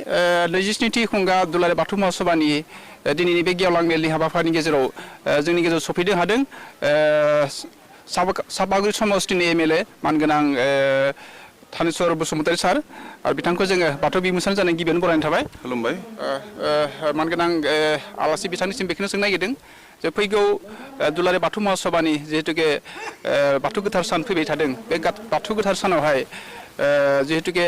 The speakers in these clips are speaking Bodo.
27थि खुंगा दुलाराय बाथौ महासभानि दिनैनि बे गेवलां मेलनि हाबाफारिनि गेजेराव जोंनि गेजेराव सफैनो हादों सापागुरि समष्टिनि एमएलए मानगोनां थानेश्वर बसुमतारी सार आरो बिथांखौ जोङो बाथौ बिमुंसार जानाय गिबियावनो बरायनाय थाबाय। खुलुमबाय। मानगोनां आलासि बिथांनिसिम बेखौनो सोंनो नागिरदों जे फैगौ दुलाराय बाथौ महासभानि जिहेतुके बाथौ गोथार सान फैबाय थादों बे बाथौ गोथार सानावहाय जिहेतुके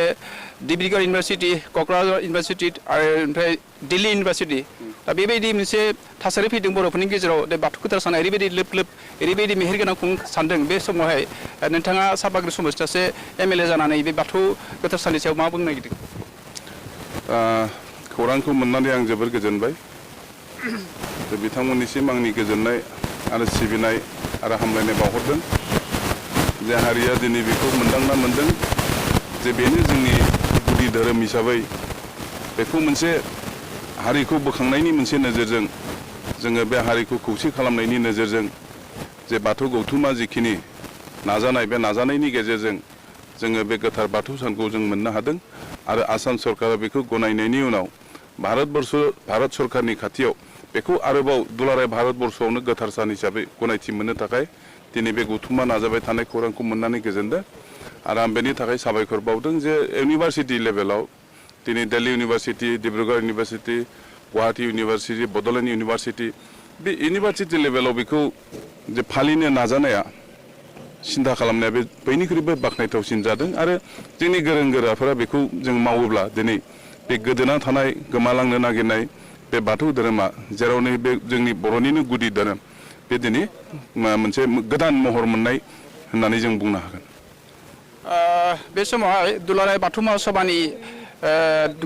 डिब्रुगड़ इउनिभार्सिटी क'क्राझार इउनिभार्सिटी आरो ओमफ्राय दिल्ली इउनिभार्सिटी दा बेबायदि मोनसे थासारि फैदों बर'फोरनि गेजेराव बे बाथौ गोथार साना ओरैबायदि लोब लोब ओरैबायदि मेहेरगोनां खुंनो सानदों बे समावहाय नोंथाङा सापागुरि समष्टि सासे एमएलए जानानै बे बाथौ गोथार साननि सायाव मा बुंनो नागिरदों? खौरांखौ मोननानै आं जोबोर गोजोनबाय। बिथांमोननिसिम आंनि गोजोननाय आरो सिबिनाय आरो हामलायनाय बावहरदों जे हारिया दिनै बेखौ मोनदांना मोनदों जे बेनो जोंनि गुदि धोरोम हिसाबै बेखौ मोनसे हारिखौ बोखांनायनि मोनसे नोजोरजों जोङो बे हारिखौ खौसे खालामनायनि नोजोरजों जे बाथौ गौथुमा जिखिनि नाजानाय बे नाजानायनि गेजेरजों जोङो बे गोथार बाथौ सानखौ जों मोननो हादों आरो आसाम सरकारा बेखौ गनायनायनि उनाव भारत सरकारनि खाथियाव बेखौ आरोबाव दुलाराय भारतबर्षआवनो गोथार सान हिसाबै गनायथि मोननो थाखाय दिनै बे गौथुमा नाजाबाय थानाय खौरांखौ मोननानै गोजोनदों आरो आं बेनि थाखाय साबायखर बावदों जे इउनिभार्सिटी लेभेलाव दिनै Delhi university Dibrugarh university Guwahati university Bodoland university बे इउनिभार्सिटी लेभेलाव बेखौ जे फालिनो नाजानाया सिन्था खालामनाया बे बयनिख्रुइबो बाख्नायथावसिन जादों आरो जोंनि गोरों गोराफोरा बेखौ जों मावोब्ला दिनै बे गोदोना थानाय गोमालांनो नागिरनाय बे बाथौ धोरोमा जेरावनो बे जोंनि बर'निनो गुदि धोरोम बे दिनै मोनसे गोदान महर मोननाय होननानै जों बुंनो हागोन। बे समावहाय दुलाराय बाथौ महासभानि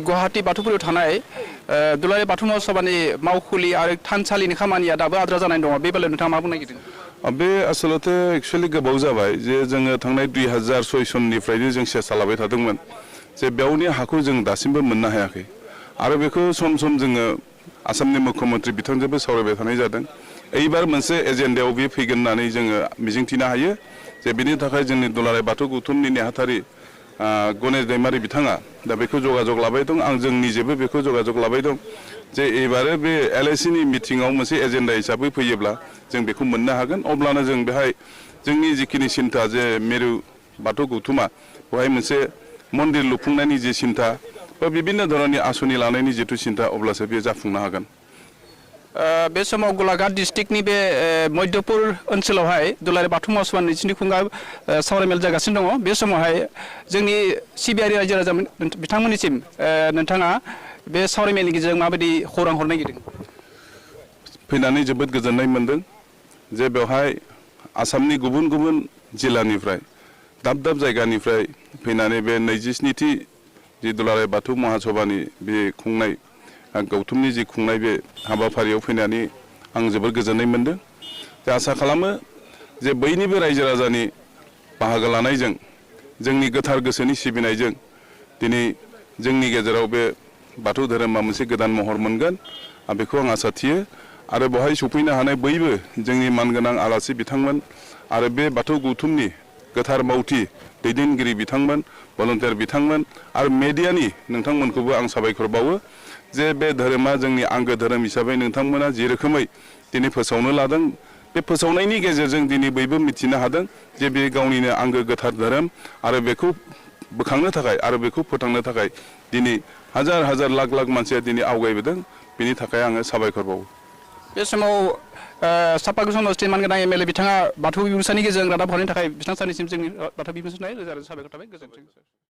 गुवाहाटी बाथौपुरियाव थानाय दुलाराय बाथौ महासभानि मावखुलि आरो थानसालिनि खामानिया दाबो आद्रा जानाय दङ बे बेलायाव नोंथाङा मा बुंनो नागिरदों? बे आसलते एक्चुअली गोबाव जाबाय जे जोङो थांनाय 2006 सननिफ्रायनो जों सेस्था लाबाय थादोंमोन जे बेयावनि हाखौ जों दासिमबो मोननो हायाखै आरो बेखौ सम सम जोङो आसामनि मुख्यमन्त्रि बिथांजोंबो सावरायबाय थानाय जादों। एबार मोनसे एजेन्डायाव बे फैगोन होननानै जोङो मिजिंथिनो हायो जे बिनि थाखाय जोंनि दुलाराय बाथौ गौथुमनि नेहाथारि गणेश दैमारि बिथाङा दा बेखौ जगाजग लाबाय दं आं जों निजेबो बेखौ जगाजग लाबाय दं जे एबारो बे एलआइसिनि मिटिङाव मोनसे एजेन्डा हिसाबै फैयोब्ला जों बेखौ मोननो हागोन अब्लानो जों बेहाय जोंनि जिखिनि सिन्था जे मिरु बाथौ गौथुमा बेवहाय मोनसे मन्दिर लुफुंनायनि जे सिन्था बा बिभिन्न धरननि आसनि लानायनि जिथु सिन्था अब्लासो बे जाफुंनो हागोन। बे समाव गलाघाट डिस्ट्रिक्टनि बे मध्यपुर ओनसोलावहाय दुलाराय बाथौ महासभानि 27 खुंगा सावरायमेल जागासिनो दङ बे समावहाय जोंनि सिबियारि रायजो राजा बिथांमोननिसिम नोंथाङा बे सावरायमेलनि गेजेरजों माबायदि खौरां हरनो नागिरदों? फैनानै जोबोद गोजोननाय मोनदों जे बेवहाय आसामनि गुबुन गुबुन जिल्लानिफ्राय दाब दाब जायगानिफ्राय फैनानै बे 27थि जि दुलाराय बाथौ महासभानि बे खुंनाय गौथुमनि जि खुंनाय बे हाबाफारियाव फैनानै आं जोबोद गोजोननाय मोनदों जे आसा खालामो जे बयनिबो रायजो राजानि बाहागो लानायजों जोंनि गोथार गोसोनि सिबिनायजों दिनै जोंनि गेजेराव बे बाथौ धोरोमा मोनसे गोदान महर मोनगोन बेखौ आं आसा थियो आरो बेवहाय सफैनो हानाय बयबो जोंनि मानगोनां आलासि बिथांमोन आरो बे बाथौ गौथुमनि गोथार मावथि दैदेनगिरि बिथांमोन भलन्टियार बिथांमोन आरो मेडियानि नोंथांमोनखौबो आं साबायखर बावो जे बे धोरोमा जोंनि आंगो धोरोम हिसाबै नोंथांमोना जे रोखोमै दिनै फोसावनो लादों बे फोसावनायनि गेजेरजों दिनै बयबो मिथिनो हादों जे बे गावनिनो आंगो गोथार धोरोम आरो बेखौ बोखांनो थाखाय आरो बेखौ फोथांनो थाखाय दिनै हाजार हाजार लाख लाख मानसिया दिनै आवगायबोदों बेनि थाखाय आङो साबायखर बावो। बे समाव सापागुरि समष्टिनि मानगोनां एमएलए बिथाङा बाथौ बिबुंसारनि गेजेरजों रादाब हरनायनि थाखाय बिथां सानैसिम जोंनि बाथौ बिबुंसारनाय रोजा रोजा साबायखर थाबाय। गोजोन्थों।